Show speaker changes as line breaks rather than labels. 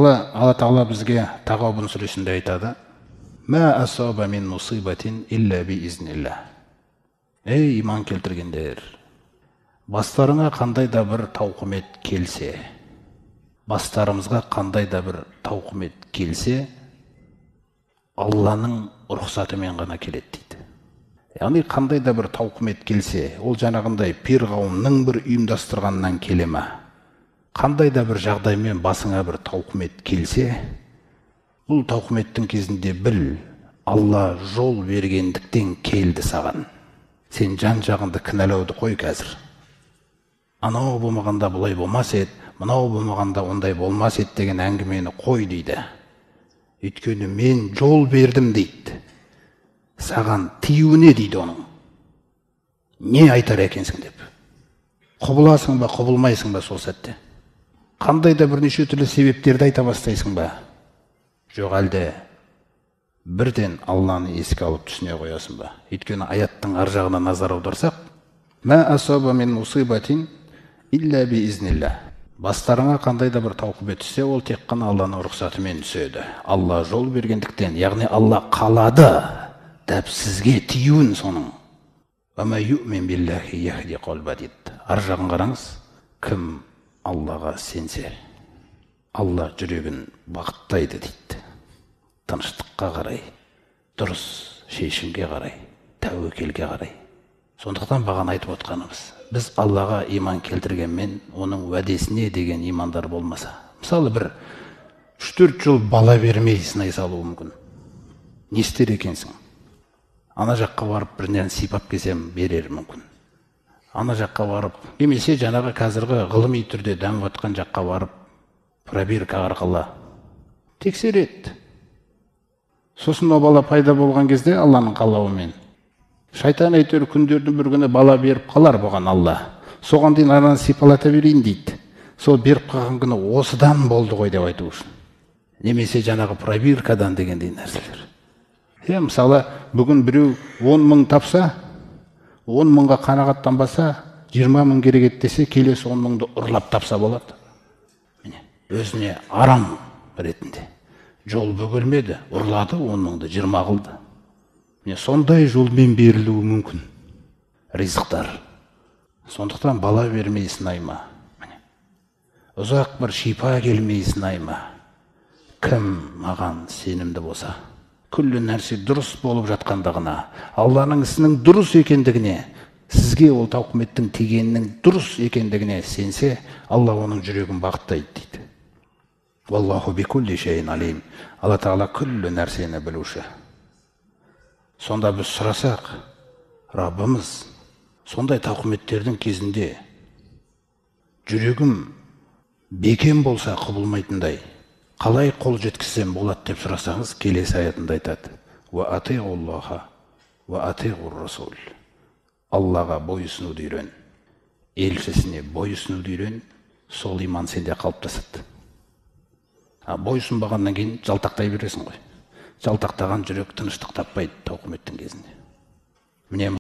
Мысалы, Алла Тағала бізге Тағабун сүресінде айтады: «Мә асаба мин мусибатин илля биизнилля». Ей, иман келтіргендер, бастарыңа қандай да бір тауқымет келсе, бастарымызға қандай да бір тауқымет келсе, Алланың рұқсатымен ғана келеді дейді. Яғни қандай да бір тауқымет келсе, ол жаңағындай перғауынның бір ұйымдастырғаннан келе ма? Қандай да бір жағдаймен басыңа бір тауқымет келсе, бұл тауқыметтің кезінде біл, Алла жол бергендіктен келді саған. Сен жан-жағыңды кінәлауды қой қазір. Анау болмағанда бұлай болмас еді, мынау болмағанда ондай болмас еді деген әңгімені қой дейді. Өйткені мен жол бердім дейді. Саған тиюіне дейді оның. Не айтар екенсің деп. Құбыласың ба, құбылмайсың ба сол сәтте? Қандай да бірнеше түрлі себептерді айта бастайсың ба? Жоқ, әлде бірден Алланы еске алып түсіне қоясың ба? Өйткені аяттың ар жағына назар аударсақ, «Мә асаба мин мусибатин илля биизнилля». Бастарыңа қандай да бір тауқымет түссе, ол тек қана Алланың рұқсатымен түседі. Алла жол бергендіктен, яғни Алла қалады деп сізге тиюін соның. Дейді. Ар жағын қараңыз, кім Аллаға сенсе, Алла жүрегін бағыттайды дейді. Тыныштыққа қарай, дұрыс шешімге қарай, тәуекелге қарай. Сондықтан бағана айтып отқанымыз, біз Аллаға иман келтіргенмен, оның уәдесіне деген имандар болмаса, мысалы бір 3-4 жыл бала бермей сынай салуы мүмкін. Не істер екенсің? Ана жаққа барып бір нәрсені сипап келсем берер мүмкін. Ана жаққа барып, немесе жаңағы қазіргі ғылыми түрде дамып жатқан жаққа барып, пробирка арқылы тексереді. Сосын о бала пайда болған кезде Алланың қалауымен шайтан әйтеуір күндердің бір күні бала беріп қалар бұған Алла. Соған дейін ананы сипалата берейін дейді. Сол беріп қалған күні осыдан болды ғой деп айту үшін. Немесе жаңағы пробиркадан дегендей нәрселер. Мысалы, бүгін біреу 10 мың тапса, 10 мыңға қанағаттанбаса, 20 мың керек еді десе, келесі 10 мыңды ұрлап тапса болады. Міне, өзіне арам ретінде. Жол бөгелмеді, ұрлады 10 мыңды, 20 қылды. Міне, сондай жолмен берілуі мүмкін ризықтар. Сондықтан бала бермей сынай ма? Міне, ұзақ бір шипа келмей сынай ма? Кім маған сенімді болса, күллі нәрсе дұрыс болып жатқандығына, Алланың ісінің дұрыс екендігіне, сізге ол тауқыметтің тигенінің дұрыс екендігіне сенсе, Алла оның жүрегін бағыттайды дейді. Валлаху бикулли шейин алим. Алла Тағала күллі нәрсені білуші. Сонда біз сұрасақ, Раббымыз, сондай тауқыметтердің кезінде жүрегім бекем болса құбылмайтындай, қалай қол жеткізсем болады деп сұрасаңыз, келесі аятында айтады: «Уа атиғуллаха уа атиғур расул». Аллаға бойұсынуды үйрен, елшісіне бойұсынуды үйрен, сол иман сенде қалыптасады. Бойұсынбағаннан кейін жалтақтай бересің ғой. Жалтақтаған жүрек тыныштық таппайды тауқыметтің кезінде. Міне,